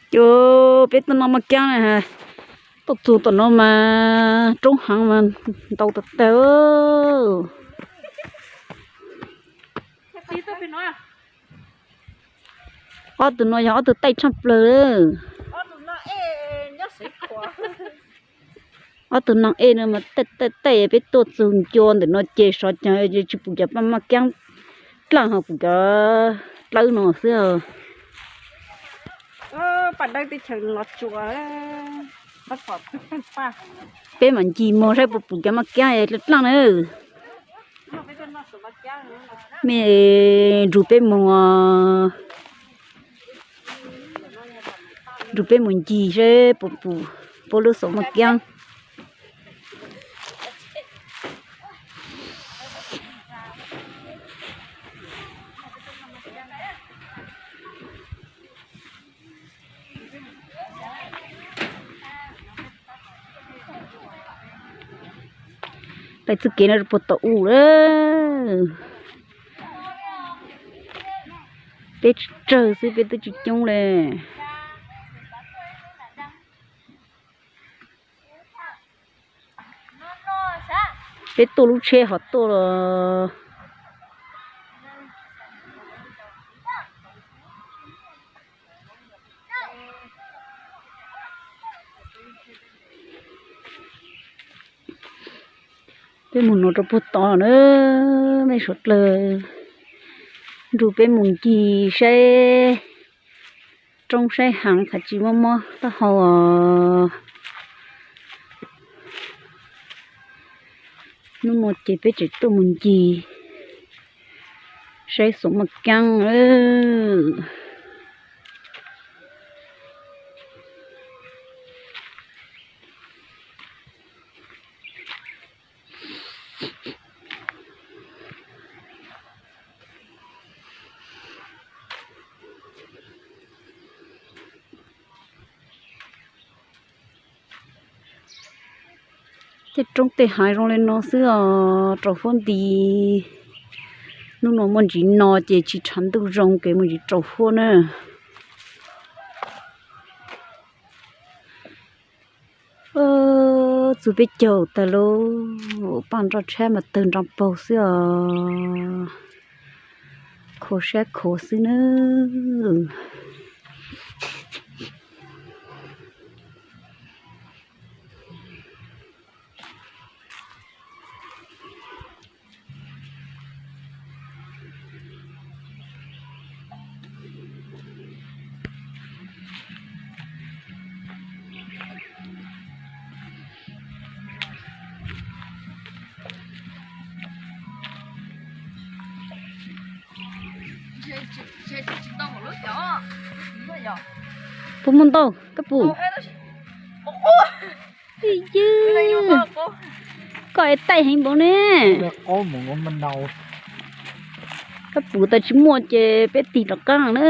Cov peb tuaj noj maj kiab na, tuaj txug tom no mas roob heev mas ntau tag tag. Ob tug no yog ob tug taij tshaj plaws. Ob tug neeg ej no mas taij taij taij, peb tuaj txug ncua ntawm no ces sov caag tsis pum cov paj maj kiab dlaaj, ho pum cov dlawb no xwb. Peb mam ncig moog saib puas pum cov maj kiab dlaaj na. Mej nrug peb moog, nrug peb moog ncig saib puas pum puab lub xov maj kiab. Peb txuj kev no puag tom u lawm. Peb tsawg xwb, peb twb tsis coob le. Peb tuaj lub tsheb ho tuaj los. Peb moog nuav rua puag tod na, mej suav dlawg nrug peb moog ncig saib roob saib haav, thaum tsis mob mob taub hau os. Nub nua ces peb tseem tuaj moog ncig saib xov maj kiab. Tej roob tej haav zoo le no xwb os, rau huab nti. Nub nua muaj ntsis no ces tsis tshav ntuj zoo, kev muaj ntsis rau huab na. Txug peb caug tag lauj, paj nroj tshab mas tawg nroo paug xwb os, khuv sab khuv xwb nawb. Puas muaj ntau koj pum? Koj es taij heev npaum ne. Koj pum tas tsis muaj ces peb tig rov qaab na.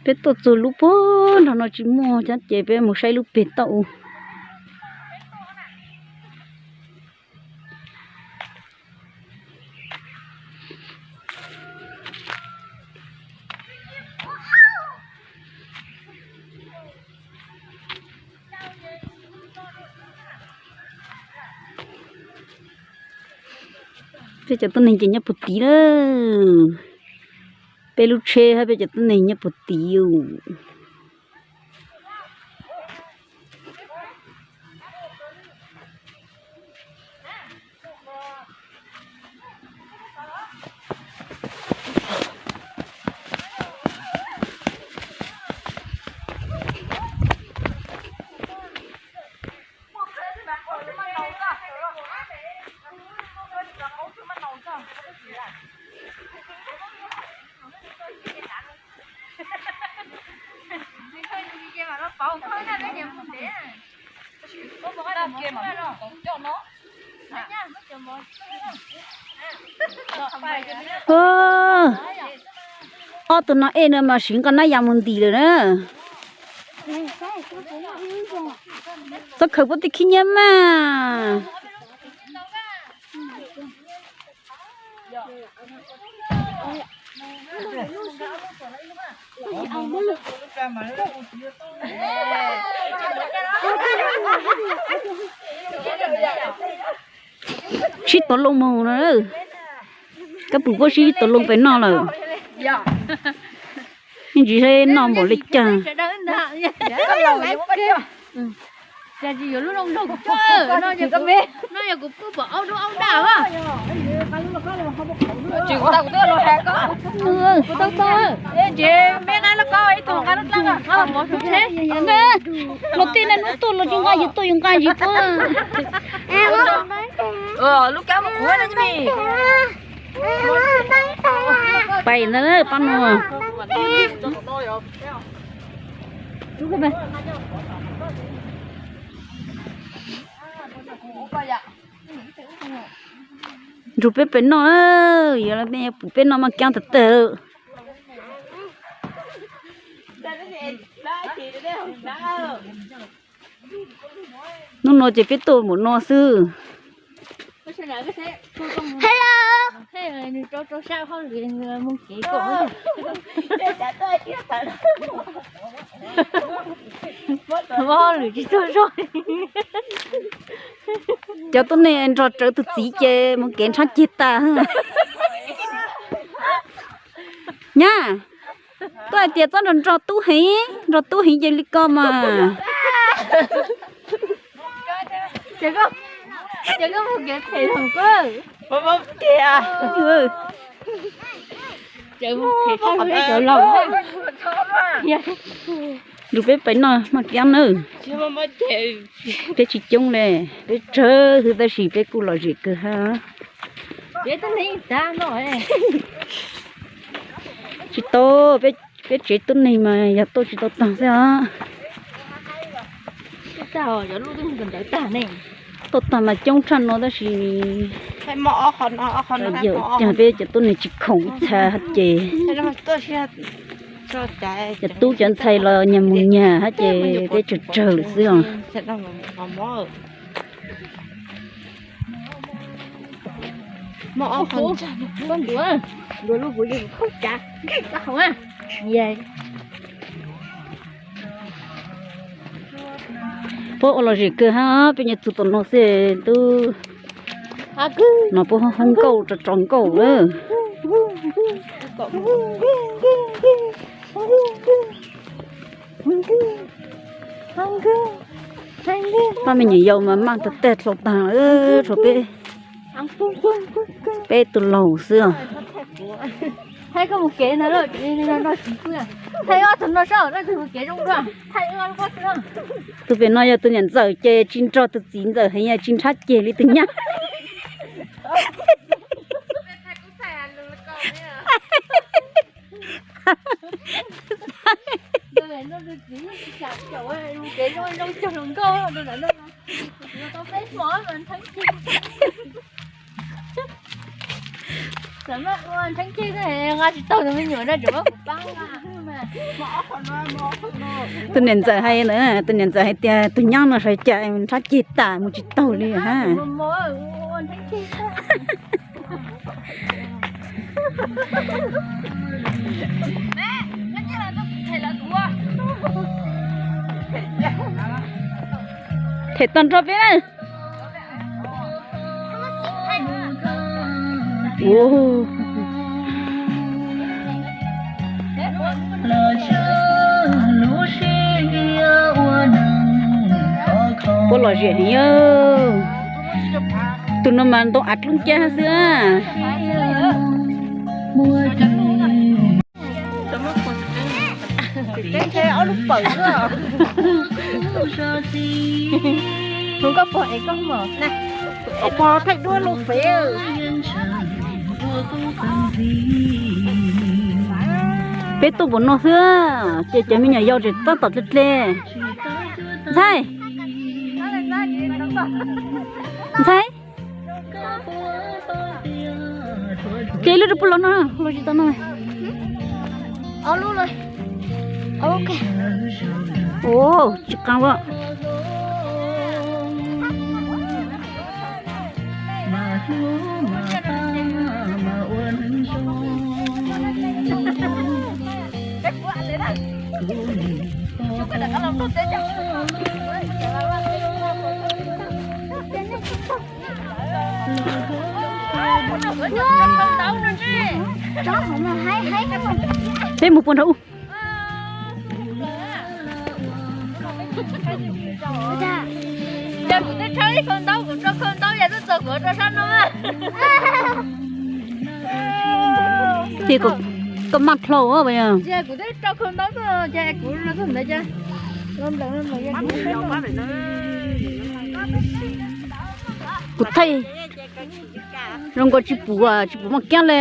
Peb tuaj txug lub puag nrag no tsis muaj thiab ces peb mus saib lub peg toj u. Peb cov tuab neeg ces nyob puag tid lawm. Peb lub tsheb hab peb cov tuab neeg nyob puag tid. Ob tug no ej no mas siv nqaj nab ya mus ntim lawm na. Khaws pob tw khib nyiab mas. Sib tov loo mus no. Kab pum kuj sib tov loo pem no lawm. Yeej tsis saib noj npaum li cas. Los tij na hnub tuaj los tsis nqa yus tuaj yus nqa yus tuaj. Pais ntag pab no. Nrug peb pem noj, yog peb noj mas kiab tawg tawg. Hnub no ces peb tuaj npaum no xwb. Hello. Cov tuab neeg nrog rawv tus txiv ces mus kev nrhab ceg tas. Nyab, koj hais tias txhob nrog nrog tub heev, nrog tub heev ces li ko mas. Nrug peb pem noj maj kiab nawb. Peb tsis coob le, peb tsawg xwb tab sis peb kuj lom zem kawg hab. Tsis tau, peb tsev tuab neeg mas yog tuaj tsis tau tag xwb os. Tuaj tag mas coob tshaj no tab sis yog peb cov tuab neeg tsis khoom ib txha hab ces cov tub cov ntxhais los nyag mus nyag hab ces peb tsawg tsawg lawm xwb os. Puab ua lom zem kawg hab, peb nyob txug tom no xwb tub. No puab hoob nkauj rov tso nkauj lawm. Pab me nyuam yaus mas maj tag tag dlau tag lawm, tshuav peb, peb tug laug xwb os. Tug pem no yog tug niam ntxawm ces tsis nrog tug txiv ntxawm heev, tsis nrhab ceg li tug nyab. Tus niam ntxawm hais na, tus niam ntxawm hais tias tus nyab no sawv cas nrhab ceg tas mus tsis taug li hab. Them tag nrho peb na. Puab lom zem heev. Tus no mas ntoo av dlub ncaj xwb. Peb tuaj npaum no xwb ces cov me nyuam yaus tseem tab tom dle dle. Ntxhais, ntxhais, ces lub rau puab los no, los tsis tau no. Ua, tsis qab a. Peb mus puag nrad ub. Ces kuv twb tshawb ib khau ntaub, kuv rau khau ntaub yog twb txog kuv rau sab no. Ces koj maj dlhau os. Ces kuv twb rau khau ntaub tuaj ces kuv los txog ntawd ces kuv thaij zoo nkaus tsis pum, tsis pum Maj Kiab li.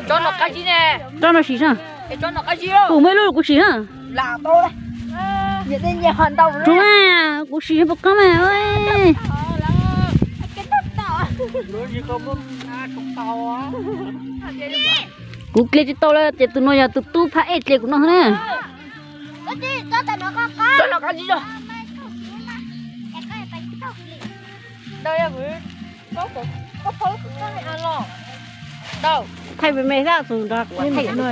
Tsob no qab zib ne. Tsob no sim na. Kuv muaj ib lub kuv sim na. Tsuav mas kuv sim puas qab mas. Kuv dle tsis tau lawm ces tus no yog tus tub phab ej dle kuv no na. Thaij me me xwb, tus nrog kuv thaij no.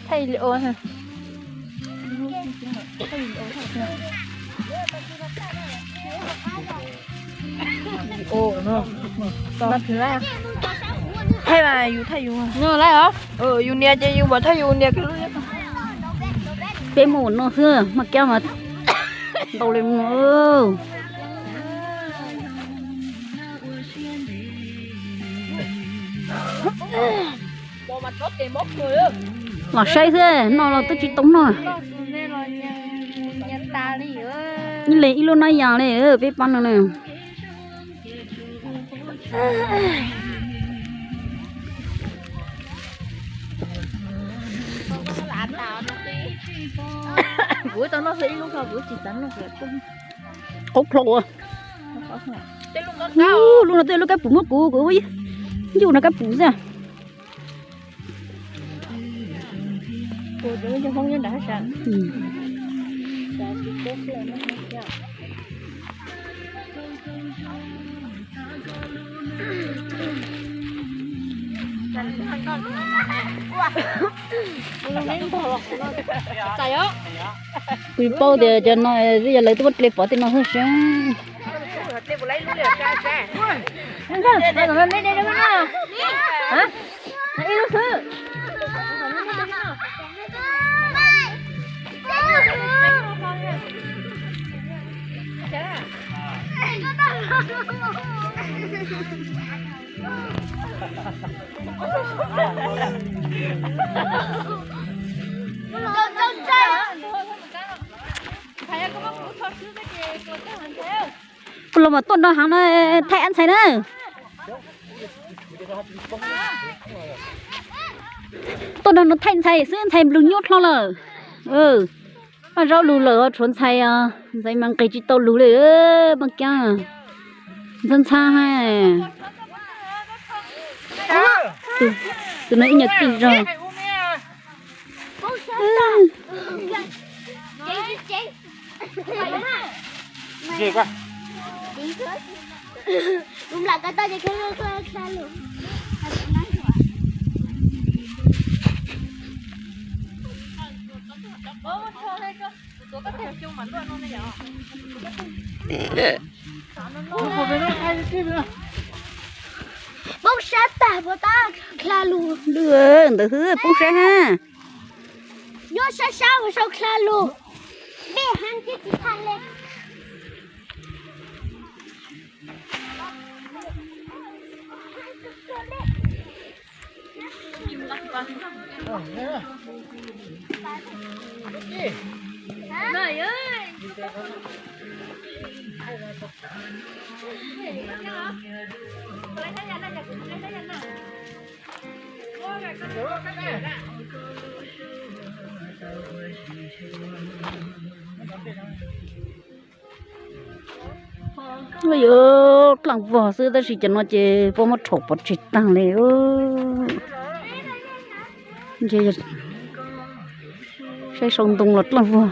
Thaij li ua. Thaij mas yus thaij yus. Yus nias ces yus mam thaij yus nias. Peb mus ua no xwb, Maj Kiab mas ntau li mus. Los saib xwb, noj los twb tsis tau noj. Ib leeg ib lub nab yas li peb pab no na. Kuv tau noj ib lub hlo kuv tsis xav noj. Qaub hlo ua. Lub no twb lub kab pum muab kuv, kuv yuj no kab pum xwb. Kuv paub tias cov no yog lawv twb muab dle pov tej no xwb. Ib lub xwb. Kuv los mas tuaj nrog heev no, thaij ab ntxhais na. Tuaj nrog no thaij ntxhais xwb, ntxhais nplug nyuaj dlhau lawm. Paj zaub lug lawm tshuav ntxhais, ntxhais mas nqis tsis tau lug li, Maj Kiab. Ntxhab ntxhab. Tus no ib nyuag tij zog. Poob sab tag puas tab dlha lug. Ntawd xwb poob sab ha. Nyob sab sab puas sau dlha lug. Dej heev thiab tsis tag li. Yuav dlaaj vog xwb tab sis cov no ces puab muab rhaum pov tseg taag li. Ntshe saib sau ntoo los dlaaj vog.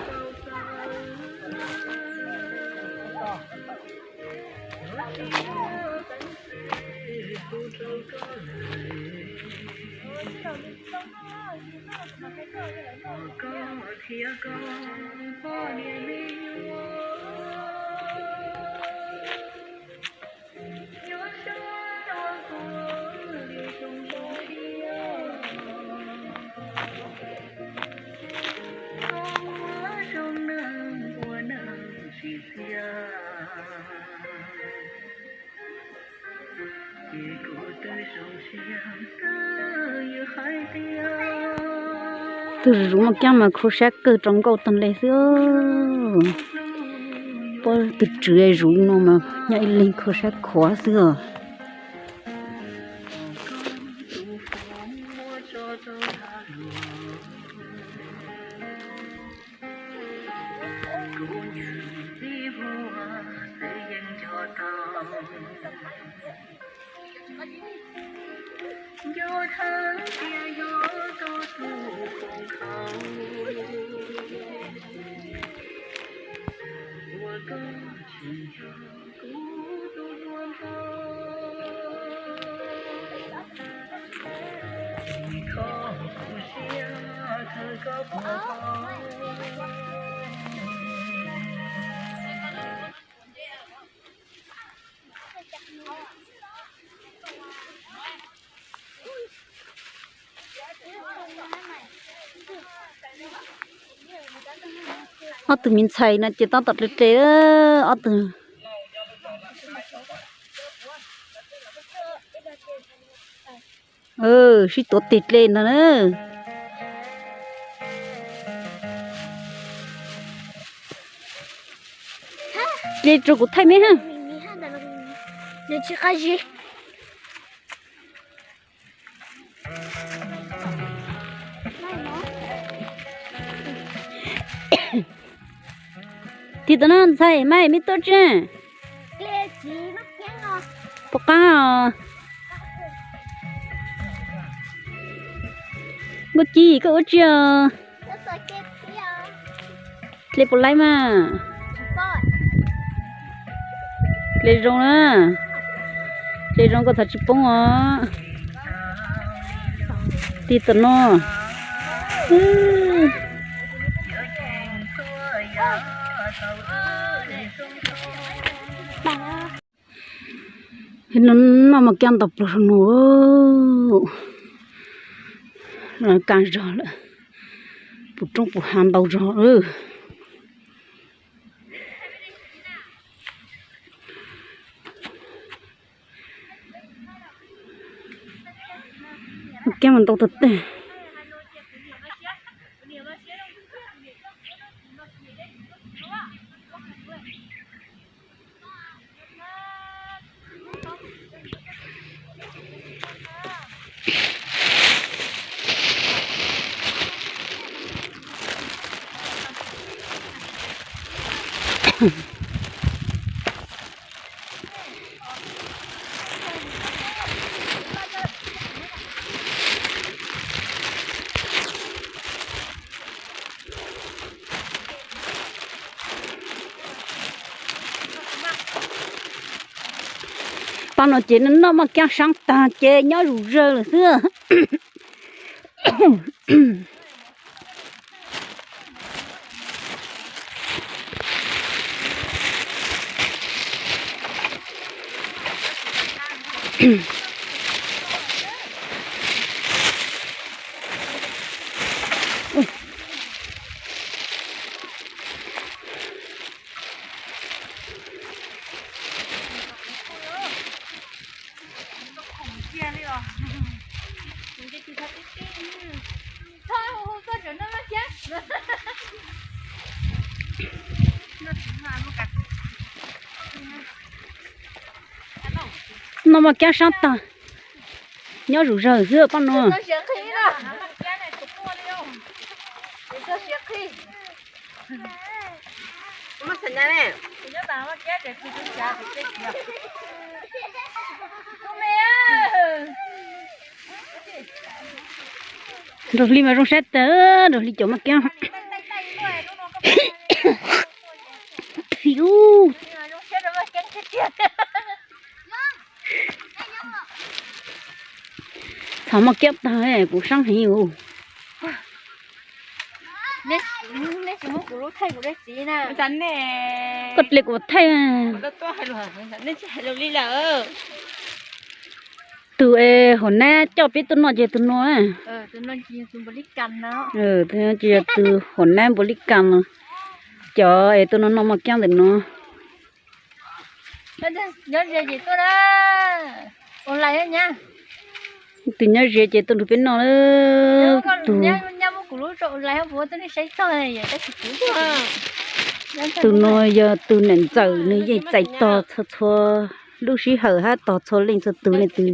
Tus zuv maj kiab mas khuv sab kawg rau nkauj tag nle xwb. Pab tus tswv zuv no mas nyob ib leeg khuv sab khuav xwb os. Ob tug me ntxhais no ces tab tom dle dle ob tug. Sib tuav tes dle ntag na. Dle rau kuv thaij me ha. Tig tom no ntxhais, maj me tuaj tsi? Puas qab os? Nkauj Ci, koj ua tsi os? Dle puas laib mas? Dle zoo na. Dle zoo koj txhob tsis poob os. Tig tom no. Noj maj kiab ntau plaws no. Kaj zog lawm, puv roob puv hav ntau zog. Maj kiab mas ntau tag tag. Pab no ces noj maj kiab sab tag ces nyob zuj zus lawm xwb. Noj maj kiab sab tag, nyob zuj zus xwb pab no. Nraug Hli mas zoo sab tag, Nraug Hli cov maj kiab. Thaum maj kiab tag kuv sab heev. Koj dle kuv thaij. Tus es hauv nab coj peb tuaj noj ces tus no. Tus no ces yog tus hauv nab npaum li cas no. Cov es tuaj noj noj maj kiab ntawm no. Tus nyob ze ces tuaj nrog peb noj. Tus no yog tus niam ntxawm, nws yeej txais tog txhua txhua lub sij hawm hab tog txhua leej txhua tus, leej twg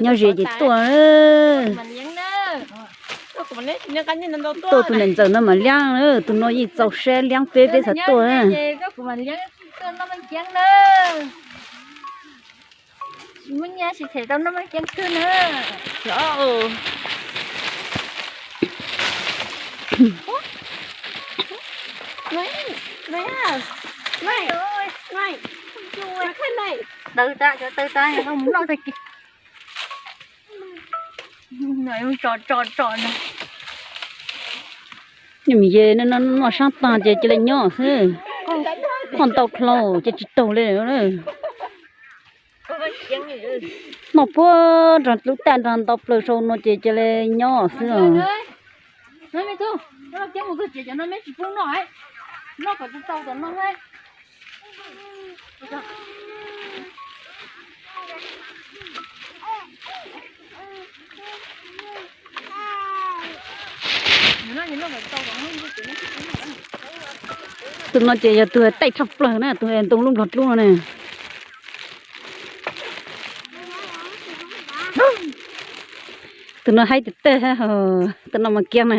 nyob ze ces tuaj. Tuaj tus niam ntxawm no mas liab, tus no yeej txaus sab liab peb peb txhad tuaj. Tawv tas, cov tawv tas, mus noj tag kis. Tso tso tso no. Nws mus ye noj sab tag ces cia li nyob xwb. Noj ntau dlhau ces tsis taug li. Noj puag nrog lub taj nrog ntau plaws sau no ces cia li nyob xwb os. Tus no ces yog tus taij tshaj plaws na, tus ntoo lub nplog dlub no ne. Tus no haib tiag tiag, tus no mas kiag na.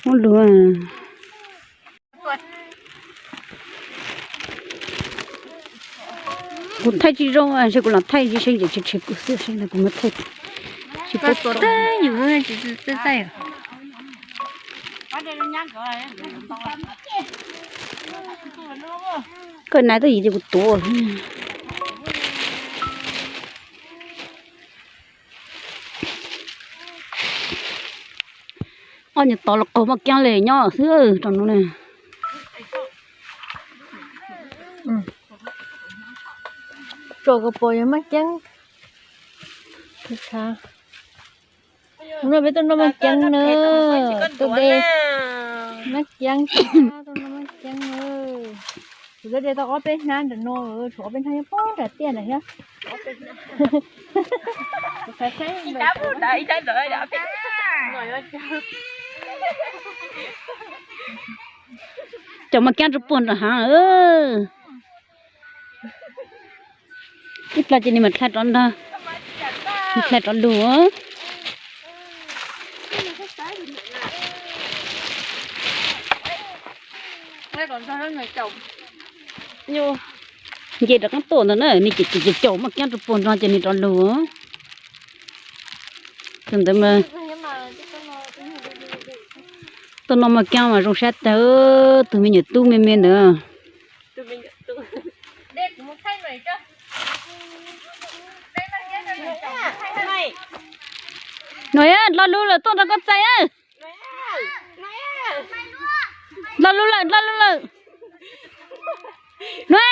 Muab lug. Kuv thaij tsis zoo, ntshe kuv los thaij tsis seej, ces tshe kuv xwb, kuv muab thaij tsis paub. Koj nab tuaj yim ces kuv tuav. Ob nyuag tod los qaug maj kiab li nyob xwb rau no na. Tsom kos pom yog maj kiab. No peb tuaj noj maj kiab na, tuaj de maj kiab, tuaj noj maj kiab na. Kuv twb de tau ob peb hnab ntawm no, tshuav ob peb hnab nyob pem nram tiaj ntawd thiab. Cov maj kiab tsuas puag nram hav. Ib plag ces nws mam dlha rov nrog, dlha rov lug. Nce rov qab tuaj ntawd na, nws ces caum maj kiab rau puag nrog ces nws rov lug. Tus ntawd mas, tuaj noj maj kiab mas zoo sab tag, tus me nyuam tub me me ntawd. No, dlha lug lawm, tuaj nrog koj txais. Dlha lug lawm, dlha lug lawm. No.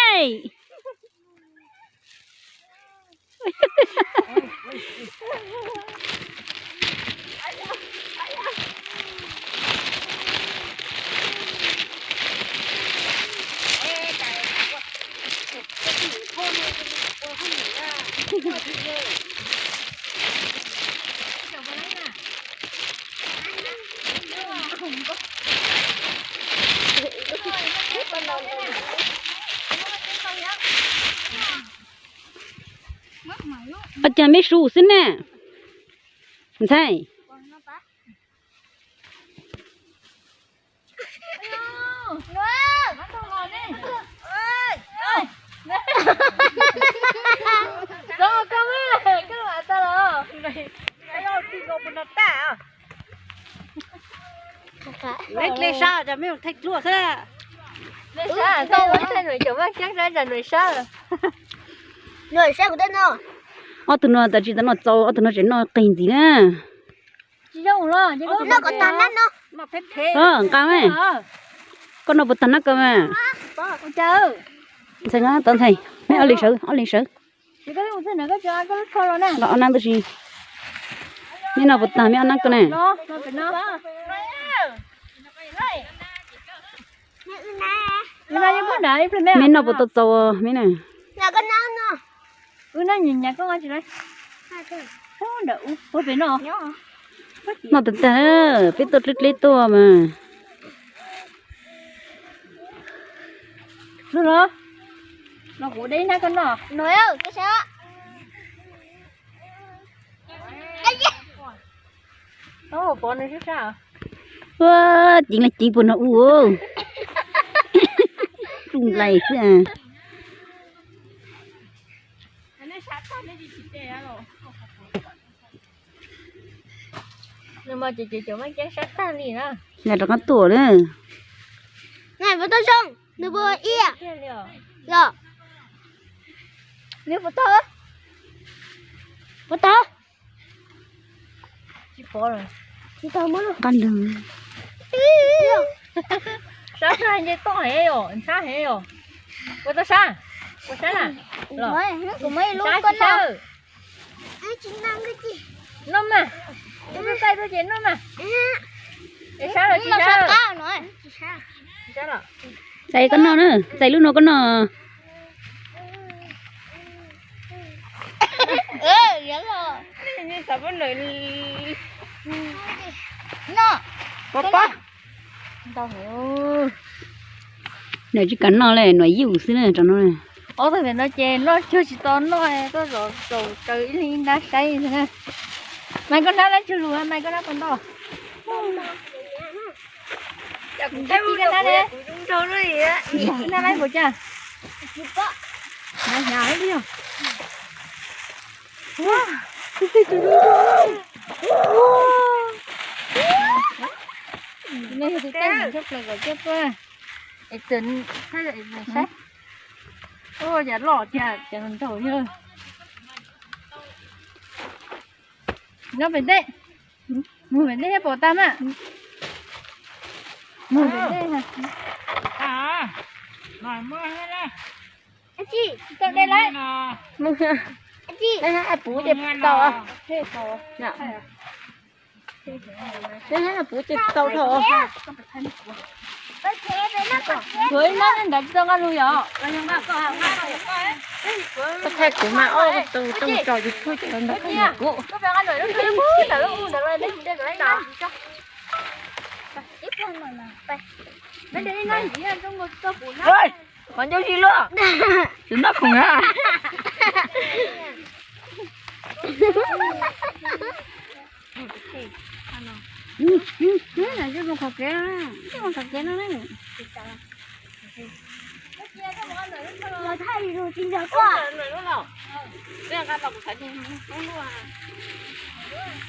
Ua cas me su xwb ne? Ntxhais. Dlej sab, cas me thaij dluaj xwb. Dlej sab, thaij, thaij nws cov maj kiab sab, cas nws sab. Nws sab kuv tej no. Ob tug no tas tsis tas noj txaus, ob tug no tseem noj qig ntxiv na. Nqa me, koj noj puas tag nab kaw mas. Ntxhais, tau ntxhais, me ob leeg sawv, ob leeg sawv. Nqa ob nab tuaj si. Me noj puas tag me ob nab kaw na. Me noj puas tau txaus me na. Noj tag tag, peb tuaj dleb dleb tuaj mas. Ua, ceev li ceev puag nrho ub. Tsuj nplaig xwb. Nws mas ces ces cov maj ceeb sab tag li na. Nqa rov qab tuaj na. Nws puas ib los? Nws puas tau? Puas tau? Tsis pom lawm. Tsis tau muab lub qab nrog. Sab sab nce toj hev os, ntxhab hev os. Puas tau sab? Puas sab na? Los. Kuv muab ib lub koj noj. Noj mas. Ib lub kaij tuaj ces noj mas. Es sab los tsis sab? Txais koj noj na, txais lub no koj noj. Pov pov. Nws tsis kam noj li, nws yuj xwb na rau no. Ob tug ntawm no ces noj cuag tsis tau noj, tuaj zov zaum raws ib leeg ib nrab saib xwb na. Mas koj hnab dab tsi lus, mas koj hnab puas ntau? Hnab dab puas cas? Hnab hnyav li yog. Nej yog tus tej tshaj plaws kom coj tuaj es txawm saib. Ua cas loj tiag ces nraug yog. Nyob pem ntej, mus pem ntej thiab pom tag na. Mus pem ntej. Puv ces tau. Puv ces tau dhau. Kuv ib nab nrad tsis tau nqa lus yom. Koj thaij kuv mas ob tug rooj tso YouTube ces ntawd koj kuv. Qhov ncauj zig luaj. Tsis noj khoom na.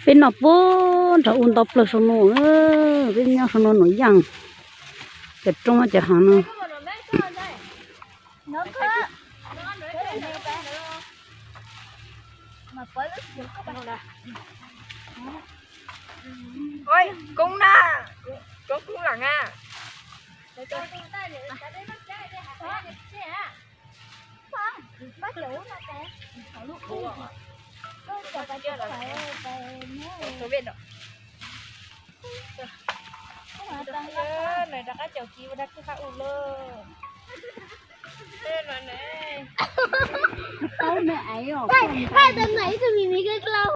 Peb noj puag nrog u ntau plaws saum no, peb nyob saum no noj yaj, cov roob cov hav no. Koob na, koob koob lam na. Rov qab caum kiv ua dab tsi qab u lauj.